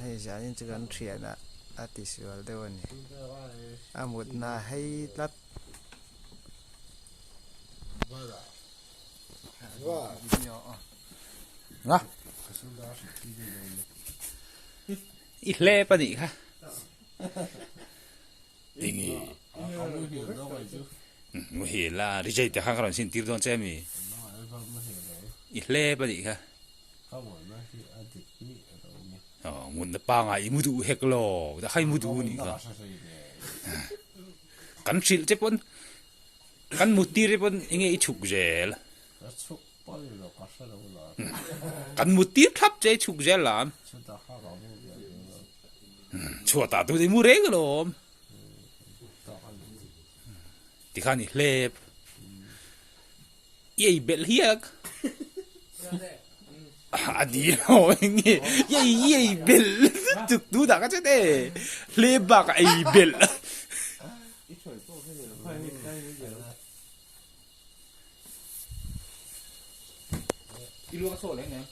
Hei zanin chu kan thian a a tisual deuh a ni a mutna a hei tlat. I hlep a nih kha. Tingi. Muhil la Rijay te khan ka rawn sin tir dawn che ami. I hlep a nih kha. Aw ngunna pangai i mu duh hek lo ta kha i mu duh nih kha. Kan hrilh che pawn kan mut tir che pawn enge i chhuk zel. Kan mut tir thlap che i chhuk zel lam. Chhuah tah tur i mu reng alawm. Tikhan i hlep. I ei belh hiak. A ni lo eng nge i ei i ei belh tuk tu dah ka chet e. Hlep bak a ei belh. I luak a chhuak leh em?